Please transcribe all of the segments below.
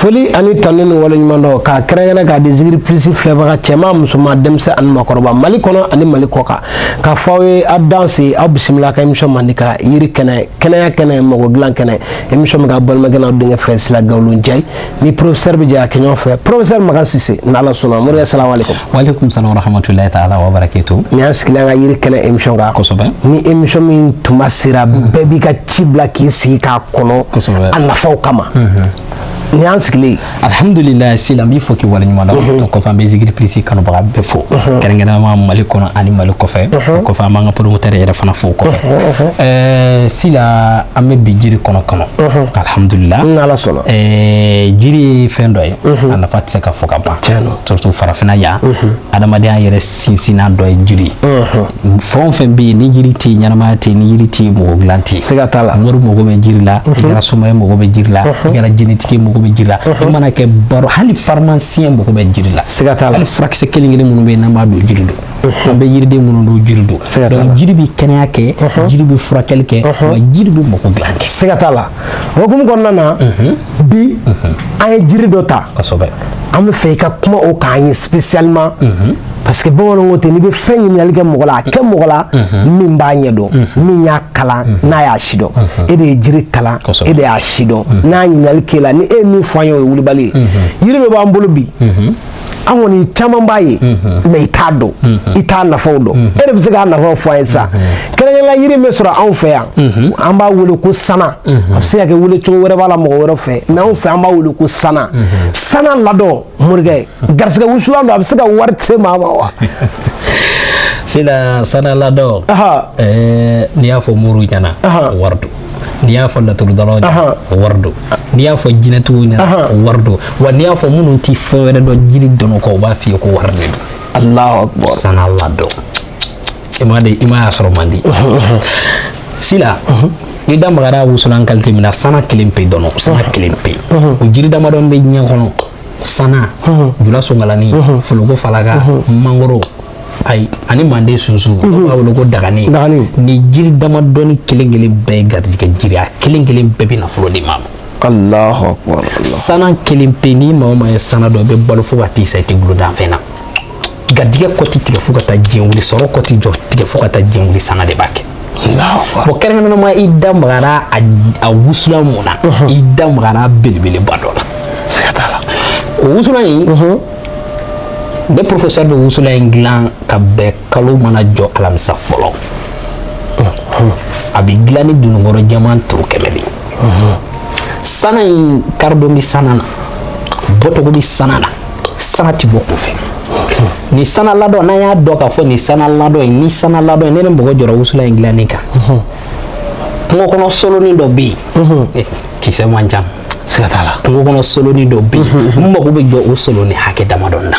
Foli ani tanu ni waleɲuman dɔn k'a kɛrɛnkɛrɛn k'a di Zikiri Plus filɛbaga, cɛman, musoman, denmisɛn ani maakɔrɔba, Mali kɔnɔ ani Mali kɔ kan, k'a fɔ aw ye aw danse, aw bisimila ka émission mandi ka yiri kɛnɛ, kɛnɛya kɛnɛ, mɔgɔ dilan kɛnɛ. Émission min ka balimakɛ n'aw denkɛ fɛ, Sila Gawlo Njayi ni professeur bɛ jɛ a kɛ ɲɔgɔn fɛ, professeur Makan Sise, n'Ala sɔnna. Morikɛ, salamu aleykum. Waaleykum salam warahmatulahi taala wa barakatuh. Ni an sigilen an ka yiri kɛnɛ émission kan. Ni émission min tuma sera, bɛɛ b'i ka ci bila k'i sigi k'a kɔnɔ a nafaw kama. Ni an sigilen. Alhamdulilayi Sila, n b'i fo k'i waleɲuman dɔn. O kɔfɛ, an bɛ Zikiri Plus kanubaga bɛɛ fo, kɛrɛnkɛrɛnnenya Mali kɔnɔ ani Mali kɔfɛ. O kɔfɛ, an b'an ka promoteur yɛrɛ fana fo o kɔfɛ. Sila, an bɛ bi jiri kɔnɔ, alhamdulilah. N'Ala sɔnna. Jiri ye fɛn dɔ ye, a nafa tɛ se ka fɔ ka ban. Tiɲɛ don. Surtout farafinna yan, adamadenya yɛrɛ sinsinna dɔ ye jiri ye. Fɛn o fɛn bɛ yen, ni jiri tɛ yen, ɲɛnamaya tɛ yen. Ni jiri tɛ yen, mɔgɔ dilan tɛ yen. Siga t'a la. Mori mago bɛ jiri la, i kɛra soma ye mago bɛ jiri la, i kɛra jinɛtigi mago bɛ jiri la, i mana kɛ baro, hali pharmacien mago bɛ jiri la. Siga t'a la. Hali furakisɛ kelen kelen minnu bɛ yen n'an b'a don, jiri don. An bɛ yiriden minnu don, jiri don. Siga t'a la. Donc jiri bɛ kɛnɛya kɛ, jiri bɛ furakɛli kɛ, wa jiri bɛ mako dilan kɛ. Siga t'a la. O hukumu kɔnɔna na, bi an ye jiri dɔ ta. An bɛ fɛ i ka kuma o kan an ye spécialement, parce que bamananw ko ten, n'i bɛ fɛn ɲininkali kɛ mɔgɔ la, a kɛ mɔgɔ la min b'a ɲɛdɔn, min y'a kalan, n'a y'a sidɔn. E de ye jiri kalan, e de y'a sidɔn. N'a ɲininkali k'e la, ni e ye min fɔ an ye, o ye wulibali ye. Yiri dɔ b'an bolo bi, an kɔni caman b'a ye, mais i t'a dɔn, i t'a nafaw dɔn. E de bɛ se k'a nafaw fɔ an ye sisan. Kɛrɛnkɛrɛnnenya, yiri min bɛ sɔrɔ anw fɛ yan, an b'a wele ko sana. A bɛ se ka kɛ wele cogo wɛrɛ b'a la mɔgɔ wɛrɛ fɛ, mais anw fɛ, an b'a wele ko sana. Sana ladɔn, morikɛ, garisɛgɛ wusulan don, a bɛ se ka wari se maa ma wa? Sila, sana ladɔn, n'i y'a fɔ moriw ɲɛna, wari don. N'i y'a fɔ laturudalaw ɲɛna, wari don. N'i y'a fɔ jinɛtigiw ɲɛna, wari don. Wa n'i y'a fɔ minnu ti fɛn wɛrɛ dɔn jiri dɔnɔ kɔ, u b'a f'i ye ko wari de don. Allahu akbar. Sana ladɔn, i ma de, i ma y'a sɔrɔ man di. Sila, i da magara wusulan qualité min na, sana kelen pe dɔnɔ, sana kelen pe, o jiri damadɔ bɛ diɲɛ kɔnɔ: sana, jula songalani, foloko falaka, mangoro, ayi, ani manden sunsun, dɔw b'a wele ko dagani. Dagani. Ni jiri damadɔni kelen kelen bɛɛ ye garijɛgɛ jiri, a kelen kelen bɛɛ bɛ nafolo di maa ma. Allahu akbar. Sana kelen pe, ni maa o maa ye sana dɔn, i bɛ balo fo ka t'i sa, i tɛ gulo danfɛn na. Garijɛgɛ kɔ ti tigɛ fo ka taa diɲɛ wuli, sɔrɔ kɔ ti jɔ tigɛ fo ka taa diɲɛ wuli, sana de b'a kɛ. Allahu akbar. Bon, kɛrɛnkɛrɛnnenya, i da magara a wusulan mun na, i da magara belebeleba dɔ la. Siga t'a la. O wusulan in, ne professeur bɛ wusulan in dilan ka bɛn kalo mana jɔ alamisa fɔlɔ. A bɛ dilan ni dununkɔrɔ jɛman turu 100 de ye. Sana in, karidon bɛ sana na, bɔcogo bɛ sana na, sana ti bɔ kunfɛ. Ni sana ladɔn, n'an y'a dɔn k'a fɔ nin sana ladɔn in, ni sana ladɔn in, ne ni mɔgɔ jɔra wusulan in dilanni kan, kungo kɔnɔ solonin dɔ bɛ yen, kisɛ man ca. Siga t'a la. Kungo kɔnɔ solonin dɔ bɛ yen, n mago bɛ jɔ o solonin hakɛ damadɔ na.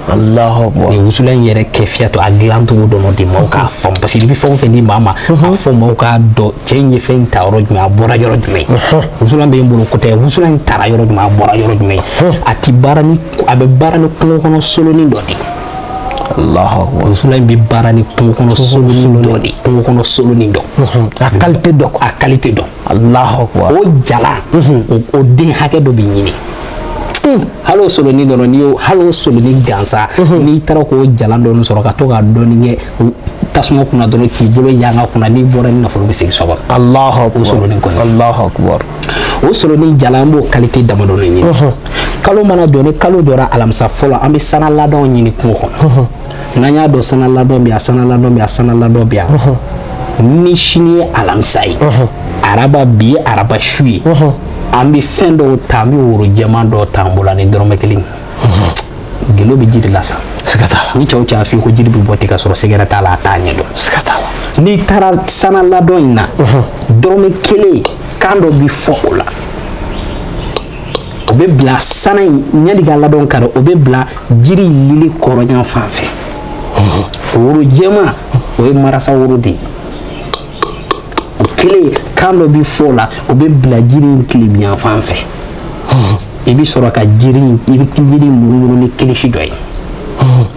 Allahu akbar. Nin wusulan in yɛrɛ kɛfiya to, a dilancogo dɔn di maaw k'a faamu, parce que i bɛ fɛn o fɛn di maa ma, a fɔ maaw k'a dɔn cɛ in ye fɛn in ta yɔrɔ jumɛn, a bɔra yɔrɔ jumɛn. Wusulan bɛ n bolo ko tɛ, wusulan in taara yɔrɔ jumɛn, a bɔra yɔrɔ jumɛn. A ti baara ni, a bɛ baara ni kungo kɔnɔ solonin dɔ de. Allahu akbar. Wusulan in bɛ baara ni kungo kɔnɔ solonin dɔ de, kungo kɔnɔ solonin dɔ. A qualité dɔ. A qualité dɔ. Allahu akbar. O jala o den hakɛ dɔ bɛ ɲini. Hali o solonin dɔrɔn, n'i y'o, hali o solonin gansan, n'i taara k'o jalan dɔɔni sɔrɔ ka to k'a dɔɔni kɛ tasuma kunna dɔrɔn, k'i bolo yanga kunna, n'i bɔra ni nafolo bɛ segin so kɔnɔ. Allahu akbar. O solonin kɔni. Allahu akbar. O solonin jalan, an b'o qualité damadɔni ɲini. Kalo mana jɔ, ni kalo jɔra alamisa fɔlɔ, an bɛ sana ladɔn ɲini kungo kɔnɔ. N'an y'a dɔn sana ladɔn bɛ yan, sana ladɔn bɛ yan, sana ladɔn bɛ yan, ni sini ye alamisa ye, araba, bi ye araba su ye, an bɛ fɛn dɔw ta, an bɛ woro jɛman dɔw ta an bolo ani dɔrɔmɛ kelen. Gelo bɛ jiri la sa. Siga t'a la. Ni cɛw cɛ y'a f'i ye ko jiri bɛ bɔ ten ka sɔrɔ sɛgɛrɛ t'a la, a t'a ɲɛdɔn. Siga t'a la. N'i taara sana ladɔn in na, dɔrɔmɛ kelen, kan dɔ bɛ fɔ o la, o bɛ bila sana in ɲani ka ladɔn kari, o bɛ bila jiri lili kɔrɔɲan fan fɛ. Woro jɛman, o ye marasa woro de ye. O kelen, kan dɔ bɛ fɔ o la, o bɛ bila jiri in tilebinyan fan fɛ. I bɛ sɔrɔ ka jiri in, i bɛ jiri in munumunu ni kilisi dɔ ye.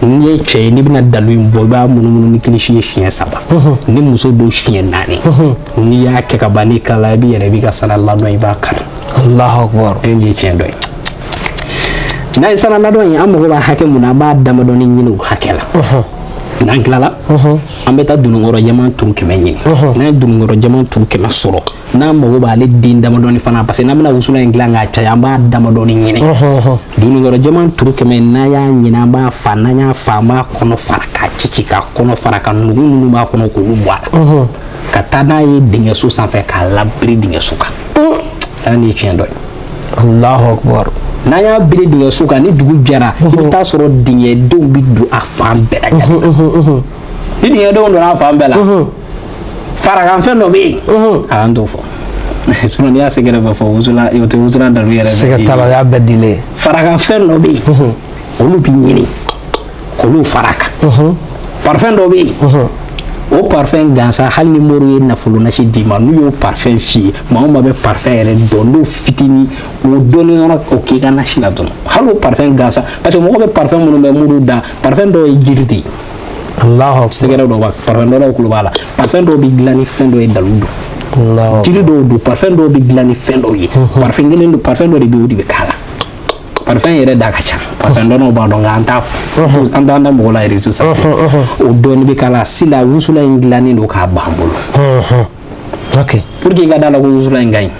N'i ye cɛ ye, n'i bɛna dalu in bɔ, i b'a munumunu ni kilisi ye siɲɛ saba. Ni muso don, siɲɛ naani. N'i y'a kɛ ka ban, n'i tilala, i b'i yɛrɛ, i b'i ka sara ladɔn, i b'a kari. Allahu akbar. E ye tiɲɛ dɔ ye. N'a ye sana ladɔn ye, an mago b'a hakɛ mun na, an b'a damadɔni ɲini o hakɛ la. N'an tilala, an bɛ taa dununkɔrɔ jɛman turu 100 ɲini. N'an ye dununkɔrɔ jɛman turu 100 sɔrɔ, n'an mago b'ale den damadɔni fana, parce que n'an bɛna wusulan in dilan k'a caya, an b'a damadɔni ɲini. Dununkɔrɔ jɛman turu 100, n'an y'a ɲini, an b'a fa. N'an y'a fa, an b'a kɔnɔ fara k'a cici, k'a kɔnɔ fara, ka nugu minnu b'a kɔnɔ k'olu bɔ a la, ka taa n'a ye dingɛso sanfɛ, k'a labiri dingɛso kan. Nin ye tiɲɛ dɔ ye. Allahu akbar. N'an y'a biri dingɛso kan, ni dugu jɛra, i bɛ taa sɔrɔ dingɛdenw bɛ don a fan bɛɛ lajɛlen. Ni dingɛdenw donna a fan bɛɛ la, farakanfɛn dɔ bɛ yen, a an t'o fɔ, sinon n'i y'a sɛgɛrɛ bɛ fɔ wusulan, o tɛ wusulan dalu yɛrɛ. Sɛgɛ t'a la, o y'a bɛɛ dilen ye. Farakanfɛn dɔ bɛ yen, olu bɛ ɲini k'olu fara kan. Parfum dɔ bɛ yen, o parfum gansan, hali ni moriw ye nafolo nasi d'i ma, n'u y'o parfum f'i ye, maa o maa bɛ parfum yɛrɛ dɔn, n'o fitinin o dɔɔnin dɔrɔn, o k'i ka nasi la dɔrɔn, hali o parfum gansan, parce que mɔgɔ bɛ parfum minnu bɛ minnu da, parfum dɔw ye jiri de ye. Allahu akbar. Sɛgɛrɛ dɔw b'a parfum dɔw kulo b'a la, parfum dɔw bɛ dilan ni fɛn dɔ ye, dalu don. Allahu Jiri dɔw don, parfum dɔw bɛ dilan ni fɛn dɔw ye, parfum kelen don, parfum dɔ de bɛ yen, o de bɛ k'a la. Parfum yɛrɛ da ka ca, parfum dɔnnaw b'a dɔn, nka an t'a fɔ, an t'an da mɔgɔ la réseau sanfɛ. O dɔɔni bɛ k'a la. Sisan wusulan in dilannen don k'a ban bolo. Ok. Pour que i ka da la ko wusulan in ka ɲi,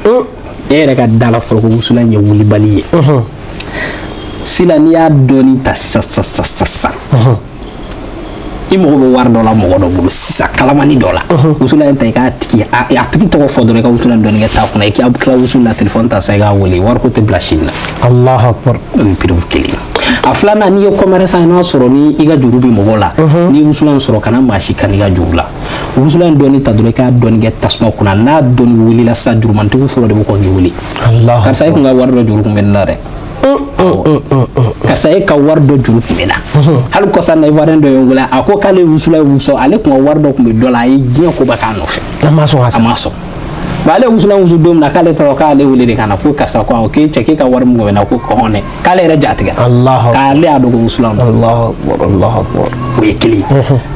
e yɛrɛ ka da la fɔlɔ ko wusulan in ye wulibali ye. Sisan n'i y'a dɔɔni ta sisan sisan sisan sisan, i mago bɛ wari dɔ la mɔgɔ dɔ bolo sisan, kalamani dɔ la, wusulan in ta, i k'a tigi a tigi tɔgɔ fɔ dɔrɔn, i ka wusulan dɔɔni kɛ t'a kunna, i k'a tila wusul la, téléphone ta sisan, i k'a wele, wariko tɛ bila sini na. Allahu akbar. O ye preuve kelen ye. A filanan, n'i ye commerçant ye, n'a sɔrɔ ni i ka juru bɛ mɔgɔ la, n'i ye wusulan sɔrɔ, kana maa si kan i ka juru la. Wusulan dɔɔni ta dɔrɔn, i k'a dɔɔni kɛ tasuma kunna. N'a dɔɔni wulila sisan, jurumantigi fɔlɔ de bɛ kɔn k'i wele. Allahu Karisa, e kun ka wari dɔ juru kun bɛ ne la dɛ. Karisa, e ka wari dɔ juru kun bɛ na. Hali kɔsa na, Ivoirien dɔ ye n wele, a ko k'ale wusulan ye wusu, ale kun ka wari dɔ kun bɛ dɔ la, a ye diɲɛ ko bɛɛ k'a nɔfɛ. A ma sɔn ka A sa. ma sɔn. Bon, ale wusulan wusu don min na, k'ale taara, k'ale wele de ka na ko karisa ko awɔ, k'e cɛ, k'e ka wari min kun bɛ na, ko kɔhɔn dɛ, k'ale yɛrɛ ja tigɛ. Allahu akbar. K'ale y'a dɔn ko wusulan don. Allahu akbar, Allahu akbar. O ye kelen ye.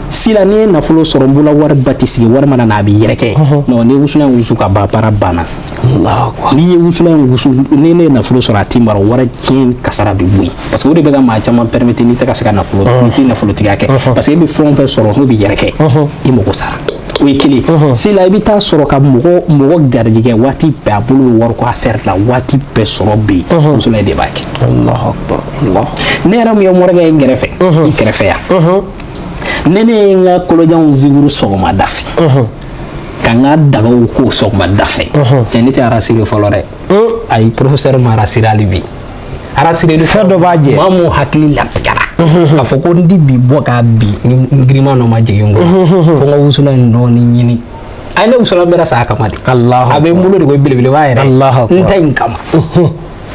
Sisan n'i ye nafolo sɔrɔ, n bolola wari ba tɛ sigi, wari mana na a bɛ yɛrɛkɛ. Non, n'i ye wusulan wusu ka ban, baara banna. Allahu akbar. N'i ye wusulan in wusu, ni ne ye nafolo sɔrɔ, a t'i mara, wari tiɲɛ kasara bɛ bɔ yen, parce que o de bɛ ka maa caman permettre n'i tɛ ka se ka nafolo, n'i tɛ nafolotigiya kɛ, parce que e bɛ fɛn o fɛn sɔrɔ, n'o bɛ yɛrɛkɛ, i mago sara. O ye kelen ye. Sisan i bɛ taa sɔrɔ ka mɔgɔ garijɛgɛ, waati bɛɛ a bolo bɛ wariko affaire la, waati bɛɛ sɔrɔ bɛ yen, wusulan in de b'a kɛ. Allahu akbar, Allah. Ne yɛrɛ mun ye morikɛ ye n kɛrɛfɛ, i kɛrɛfɛ yan, ne ye n ka kolojanw ziguru sɔgɔmada fɛ, ka n ka dagaw ko sɔgɔmada fɛ, cɛ, ne tɛ rassuré fɔlɔ dɛ. Ayi, professeur ma rassuré hali bi. Rassuré Fɛn dɔ b'a jɛ. Maa mun hakili latigɛra k'a fɔ ko n ti bi bɔ k'a bi ni n giriman dɔ ma jigin n kɔnɔ, fo n ka wusulan in dɔɔni ɲini. A ye ne wusulan bɛra sa a kama de. Allahu A bɛ n bolo de ko belebeleba yɛrɛ. Allahu akbar. N ta in kama,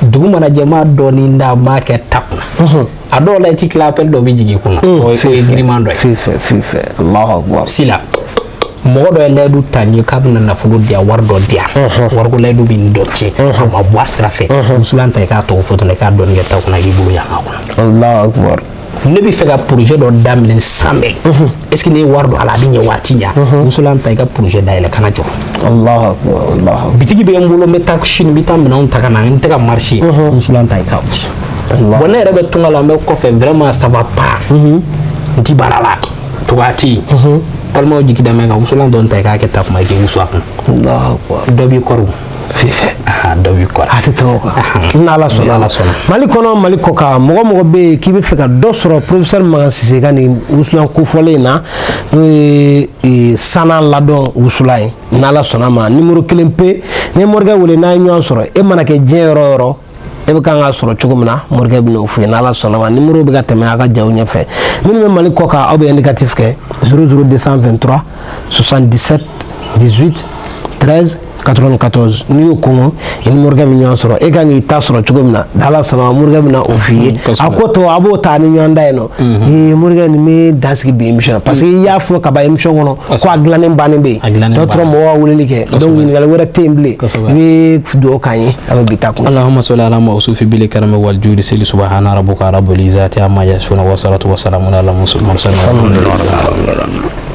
dugu mana jɛ, n b'a dɔɔni da, n b'a kɛ ta kunna. A dɔw la, i ti tila, appel dɔ bɛ jigin i kunna, o ye giriman dɔ ye. Fife, fife. Allahu akbar. Sila mɔgɔ dɔ ye layidu ta n ye k'a bɛna nafolo di yan, wari dɔ di yan, wariko layidu bɛ nin dɔ tiɲɛ, a ma bɔ a sira fɛ, wusulan ta, i k'a tɔgɔ fɔ dɔrɔn, i k'a dɔɔni kɛ ta kunna, i k'i bolo yan a kunna. Allahu akbar. Ne bɛ fɛ ka projet dɔ daminɛ san bɛɛ, est ce que ne ye wari don a la, a bɛ ɲɛ waati ɲa? Wusulan ta, i ka projet dayɛlɛ, kana jɔ. Allahu akbar, Allahu akbar. Bitigi bɛ n bolo, n bɛ taa sini, n bɛ taa minɛnw ta ka na, n tɛ ka marché, wusulan ta, i k'a wusu. Allah. Bon, ne yɛrɛ bɛ tunga la, n bɛ kɔfɛ, vraiment ça va pas, n ti baara la, togoya tɛ yen, balimaw jigi da mɛ kan, wusulan dɔɔni ta, i k'a kɛ takuma, i k'i wusu a kunna. Allahu akbar. Dɔ b'i kɔrɔ. Fife. Aha, dɔ b'i kɔrɔ. A tɛ tɛmɛ o kan, n'Ala sɔnna. N'Ala sɔnna. Mali kɔnɔ, Mali kɔ kan, mɔgɔ mɔgɔ bɛ yen k'i bɛ fɛ ka dɔ sɔrɔ professeur Makan Sise ka nin wusulan kofɔlen in na, n'o ye sana ladɔn wusulan ye, n'Ala sɔnna ma, numéro kelen pe, ni ye morikɛ wele, n'a ye ɲɔgɔn sɔrɔ, e mana kɛ diɲɛ yɔrɔ o yɔrɔ, e bɛ kan ka sɔrɔ cogo min na, morikɛ bɛ n'o f'i ye, n'Ala sɔnna ma. Numéro bɛ ka tɛmɛ a ka jaw ɲɛfɛ. Minnu bɛ Mali kɔ kan, aw bɛ indicatif kɛ 00 223 77 18 13 94. N'i y'o kɔngɔ, i ni morikɛ bɛ ɲɔgɔn sɔrɔ, e kan k'i ta sɔrɔ cogo min na, n'Ala sɔnna ma, morikɛ bɛ na o f'i ye. A ko tɔ, a b'o ta ni ɲɔgɔn da yen nɔ. Ee morikɛ, nin bɛ dan sigi bi émission na, parce que i y'a fɔ ka ban émission kɔnɔ ko a dilannen bannen bɛ A yen. dilannen Tɔ tora bannen. mɔgɔw ka weleli kɛ, donc ɲininkali wɛrɛ tɛ yen bilen. I bɛ dugawu k'an ye, a bɛ bi ta kun. اللهم صل على موصوف بالكرم والجود سيل سبحان ربك رب العزة عما يصفون والصلاة والسلام على المرسلين والحمد لله رب العالمين.